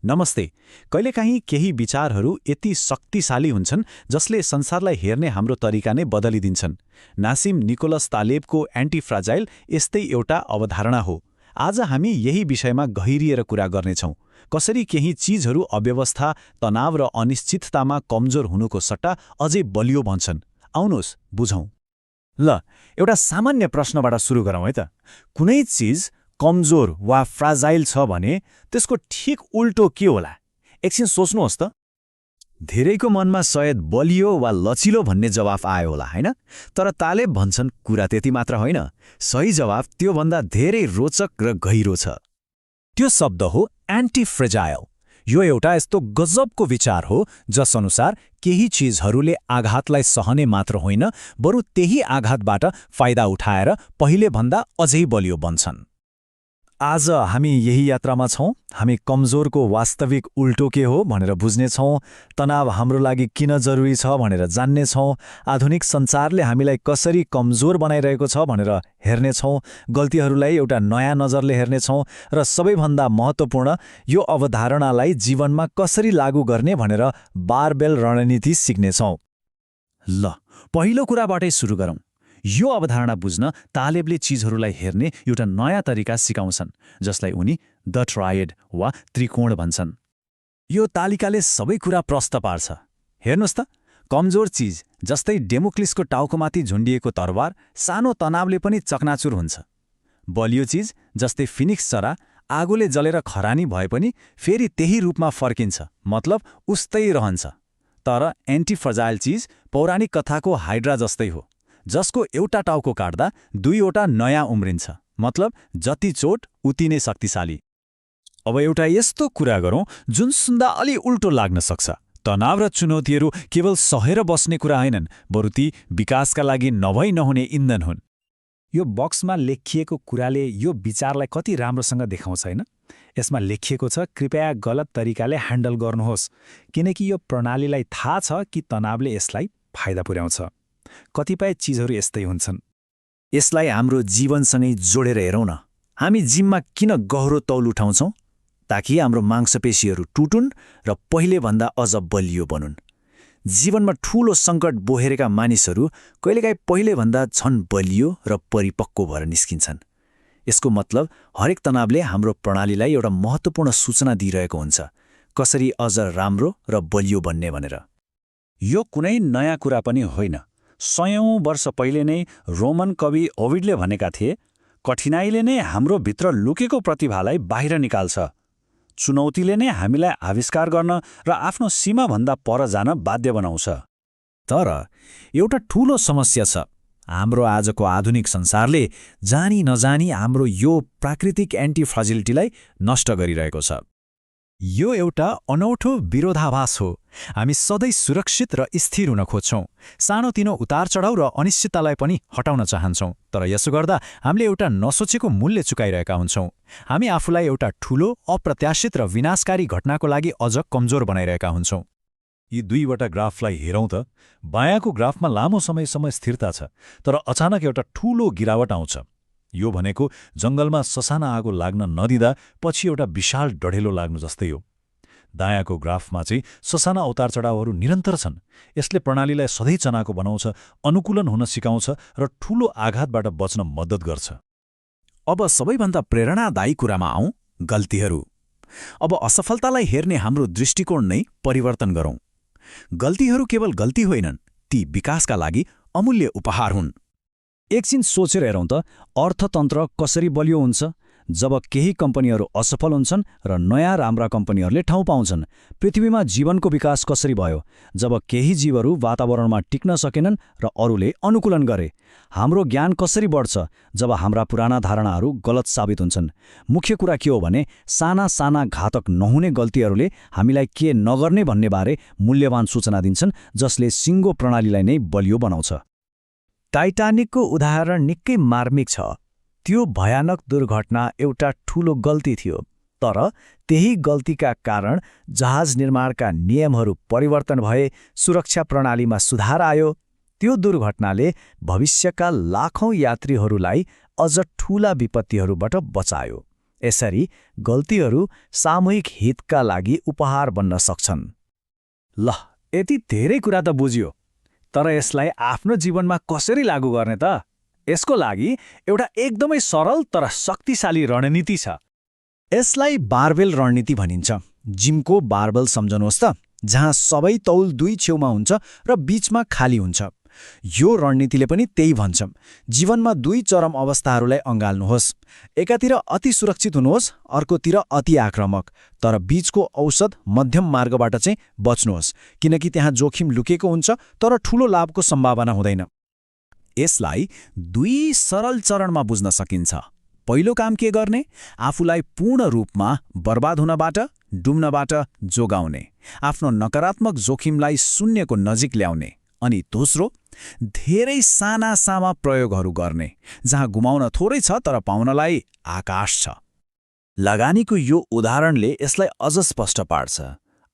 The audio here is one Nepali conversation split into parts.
नमस्ते। कहिलेकाहीँ केही विचारहरू यति शक्तिशाली हुन्छन् जसले संसारलाई हेर्ने हाम्रो तरिका नै बदलिदिन्छन्। नासिम निकोलस तालेबको एन्टी फ्राजाइल यस्तै एउटा अवधारणा हो। आज हामी यही विषयमा गहिरिएर कुरा गर्नेछौँ। कसरी केही चीजहरू अव्यवस्था, तनाव र अनिश्चिततामा कमजोर हुनुको सट्टा अझै बलियो बन्छन्। आउनुहोस् बुझौँ। ल, एउटा सामान्य प्रश्नबाट सुरु गरौँ है त। कुनै चीज कमजोर वा फ्राजाइल छ भने त्यसको ठिक उल्टो के होला? एकछिन सोच्नुहोस् त। धेरैको मनमा सायद बलियो वा लचिलो भन्ने जवाफ आयो होला, हैन? तर तालेब भन्छन् कुरा त्यति मात्र होइन। सही जवाफ त्योभन्दा धेरै रोचक र गहिरो छ। त्यो शब्द हो एन्टी फ्रेजाइल। यो एउटा यस्तो गजबको विचार हो जसअनुसार केही चीजहरूले आघातलाई सहने मात्र होइन, बरु त्यही आघातबाट फाइदा उठाएर पहिलेभन्दा अझै बलियो बन्छन्। आज हामी यही यात्रामा छौँ। हामी कमजोरको वास्तविक उल्टो के हो भनेर बुझ्नेछौँ, तनाव हाम्रो लागि किन जरुरी छ भनेर जान्नेछौँ, आधुनिक संसारले हामीलाई कसरी कमजोर बनाइरहेको छ भनेर हेर्नेछौँ, गल्तीहरूलाई एउटा नयाँ नजरले हेर्नेछौँ र सबैभन्दा महत्त्वपूर्ण, यो अवधारणालाई जीवनमा कसरी लागू गर्ने भनेर बारबेल रणनीति सिक्नेछौँ। ल, पहिलो कुराबाटै सुरु गरौँ। यो अवधारणा बुझ्न तालेबले चीजहरूलाई हेर्ने एउटा नयाँ तरिका सिकाउँछन्, जसलाई उनी द ट्रायड वा त्रिकोण भन्छन्। यो तालिकाले सबै कुरा प्रष्ट पार्छ। हेर्नुहोस् त, कमजोर चीज जस्तै डेमोक्लिसको टाउकोमाथि झुन्डिएको तरवार सानो तनावले पनि चकनाचुर हुन्छ। बलियो चीज जस्तै फिनिक्स चरा आगोले जलेर खरानी भए पनि फेरि त्यही रूपमा फर्किन्छ, मतलब उस्तै रहन्छ। तर एन्टी फ्रजाइल चीज पौराणिक कथाको हाइड्रा जस्तै हो, जसको एउटा टाउको काट्दा दुईवटा नयाँ उम्रिन्छ, मतलब जति चोट उति नै शक्तिशाली। अब एउटा यस्तो कुरा गरौँ जुन सुन्दा अलि उल्टो लाग्न सक्छ। तनाव र चुनौतीहरू केवल सहेर बस्ने कुरा होइनन्, बरु ती विकासका लागि नभई नहुने इन्धन हुन्। यो बक्समा लेखिएको कुराले यो विचारलाई कति राम्रोसँग देखाउँछ हैन? यसमा लेखिएको छ, कृपया गलत तरिकाले ह्यान्डल गर्नुहोस्, किनकि यो प्रणालीलाई थाहा छ कि तनावले यसलाई फाइदा पुर्याउँछ। कतिपय चीजहरू यस्तै हुन्छन्। यसलाई हाम्रो जीवनसँगै जोडेर हेरौँ न। हामी जिममा किन गहिरो तौल उठाउँछौँ? ताकि हाम्रो मांसपेशीहरू टुटुन् र पहिलेभन्दा अझ बलियो बनुन्। जीवनमा ठूलो सङ्कट बोहेरेका मानिसहरू कहिलेकाहीँ पहिलेभन्दा झन् बलियो र परिपक्व भएर निस्किन्छन्। यसको मतलब हरेक तनावले हाम्रो प्रणालीलाई एउटा महत्त्वपूर्ण सूचना दिइरहेको हुन्छ, कसरी अझ राम्रो र बलियो बन्ने भनेर। यो कुनै नयाँ कुरा पनि होइन। सयौं वर्ष पहिले नै रोमन कवि ओभिडले भनेका थिए, कठिनाइले नै हाम्रो भित्र लुकेको प्रतिभालाई बाहिर निकाल्छ। चुनौतीले नै हामीलाई आविष्कार गर्न र आफ्नो सीमाभन्दा पर जान बाध्य बनाउँछ। तर एउटा ठूलो समस्या छ। हाम्रो आजको आधुनिक संसारले जानी नजानी हाम्रो यो प्राकृतिक एन्टी फ्राजिलिटीलाई नष्ट गरिरहेको छ। यो एउटा अनौठो विरोधाभास हो। हामी सधैँ सुरक्षित र स्थिर हुन खोज्छौँ, सानोतिनो उतार चढाउ र अनिश्चिततालाई पनि हटाउन चाहन्छौँ। तर यसो गर्दा हामीले एउटा नसोचेको मूल्य चुकाइरहेका हुन्छौँ। हामी आफूलाई एउटा ठूलो, अप्रत्याशित र विनाशकारी घटनाको लागि अझ कमजोर बनाइरहेका हुन्छौँ। यी दुईवटा ग्राफलाई हेरौँ त। बायाँको ग्राफमा लामो समयसम्म स्थिरता छ, तर अचानक एउटा ठूलो गिरावट आउँछ। यो भनेको जङ्गलमा ससाना आगो लाग्न नदिँदा पछि एउटा विशाल डढेलो लाग्नु जस्तै हो। दायाँको ग्राफमा चाहिँ ससाना उतार चढावहरू निरन्तर छन्। यसले प्रणालीलाई सधैँ चनाको बनाउँछ, अनुकूलन हुन सिकाउँछ र ठूलो आघातबाट बच्न मद्दत गर्छ। अब सबैभन्दा प्रेरणादायी कुरामा आउँ, गल्तीहरू। अब असफलतालाई हेर्ने हाम्रो दृष्टिकोण नै परिवर्तन गरौँ। गल्तीहरू केवल गल्ती होइनन्, ती विकासका लागि अमूल्य उपहार हुन्। एकछिन सोचेर हेरौँ त, अर्थतन्त्र कसरी बलियो हुन्छ जब केही कम्पनीहरू असफल हुन्छन् र नयाँ राम्रा कम्पनीहरूले ठाउँ पाउँछन्। पृथ्वीमा जीवनको विकास कसरी भयो जब केही जीवहरू वातावरणमा टिक्न सकेनन् र अरूले अनुकूलन गरे। हाम्रो ज्ञान कसरी बढ्छ जब हाम्रा पुराना धारणाहरू गलत साबित हुन्छन्। मुख्य कुरा के हो भने साना साना घातक नहुने गल्तीहरूले हामीलाई के नगर्ने भन्नेबारे मूल्यवान सूचना दिन्छन्, जसले सिङ्गो प्रणालीलाई नै बलियो बनाउँछ। टाइटानिकको उदाहरण निकै मार्मिक छ। त्यो भयानक दुर्घटना एउटा ठूलो गल्ती थियो, तर त्यही गल्तीका कारण जहाज निर्माणका नियमहरू परिवर्तन भए, सुरक्षा प्रणालीमा सुधार आयो। त्यो दुर्घटनाले भविष्यका लाखौं यात्रीहरूलाई अझ ठूला विपत्तिहरूबाट बचायो। यसरी गल्तीहरू सामूहिक हितका लागि उपहार बन्न सक्छन्। ल, यति धेरै कुरा त बुझियो, तर यसलाई आफ्नो जीवनमा कसरी लागू गर्ने त? यसको लागि एउटा एकदमै सरल तर शक्तिशाली रणनीति छ। यसलाई बारबेल रणनीति भनिन्छ। जिमको बारबेल सम्झनुहोस् त, जहाँ सबै तौल दुई छेउमा हुन्छ र बीचमा खाली हुन्छ। यो रणनीतिले पनि त्यही भन्छ। जीवनमा दुई चरम अवस्थाहरूलाई अँगाल्नुहोस्। एकातिर अति सुरक्षित हुनुहोस्, अर्कोतिर अति आक्रामक। तर बीचको औसत मध्यम मार्गबाट चाहिँ बच्नुहोस्, किनकि त्यहाँ जोखिम लुकेको हुन्छ तर ठूलो लाभको सम्भावना हुँदैन। यसलाई दुई सरल चरणमा बुझ्न सकिन्छ। पहिलो काम के गर्ने? आफूलाई पूर्ण रूपमा बर्बाद हुनबाट, डुब्नबाट जोगाउने, आफ्नो नकारात्मक जोखिमलाई शून्यको नजिक ल्याउने। अनि दोस्रो, धेरै साना साना प्रयोगहरू गर्ने, जहाँ गुमाउन थोरै छ तर पाउनलाई आकाश छ। लगानीको यो उदाहरणले यसलाई अझ स्पष्ट पार्छ।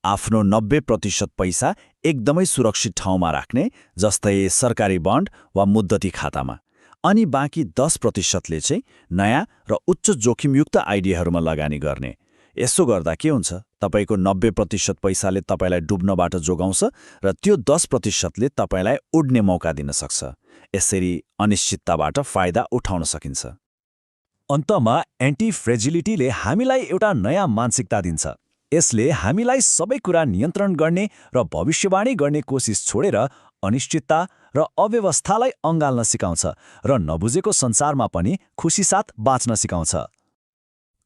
आफ्नो 90% पैसा एकदमै सुरक्षित ठाउँमा राख्ने, जस्तै सरकारी बन्ड वा मुद्दती खातामा, अनि बाँकी 10%ले चाहिँ नयाँ र उच्च जोखिमयुक्त आइडियाहरूमा लगानी गर्ने। यसो गर्दा के हुन्छ? तपाईको 90% पैसाले तपाईलाई डुब्नबाट जोगाउँछ र त्यो 10%ले तपाईलाई उड्ने मौका दिन सक्छ। यसरी अनिश्चितताबाट फाइदा उठाउन सकिन्छ। अन्तमा एन्टी फ्रेजिलिटीले हामीलाई एउटा नयाँ मानसिकता दिन्छ। यसले हामीलाई सबै कुरा नियन्त्रण गर्ने र भविष्यवाणी गर्ने कोसिस छोडेर अनिश्चितता र अव्यवस्थालाई अँगाल्न सिकाउँछ र नबुझेको संसारमा पनि खुसीसाथ बाँच्न सिकाउँछ।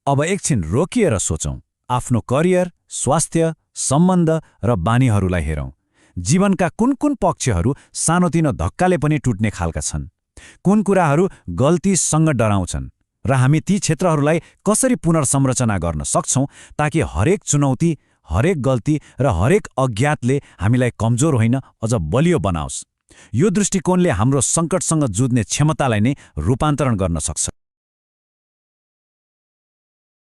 अब एकछिन रोकिएर सोचौं। आफ्नो करियर, स्वास्थ्य, सम्बन्ध र बानीहरूलाई हेरौं। जीवनका कुन कुन पक्षहरू सानोतिनो धक्काले पनि टुट्ने खालका छन्? कुन कुराहरू गल्तीसँग डराउँछन्? र हामी ती क्षेत्रहरूलाई कसरी पुनर्संरचना गर्न सक्छौं ताकि हरेक चुनौती, हरेक गल्ती र हरेक अज्ञातले हामीलाई कमजोर होइन अझ बलियो बनाओस्? यो दृष्टिकोणले हाम्रो सङ्कटसँग जुझ्ने क्षमतालाई नै रूपान्तरण गर्न सक्छ।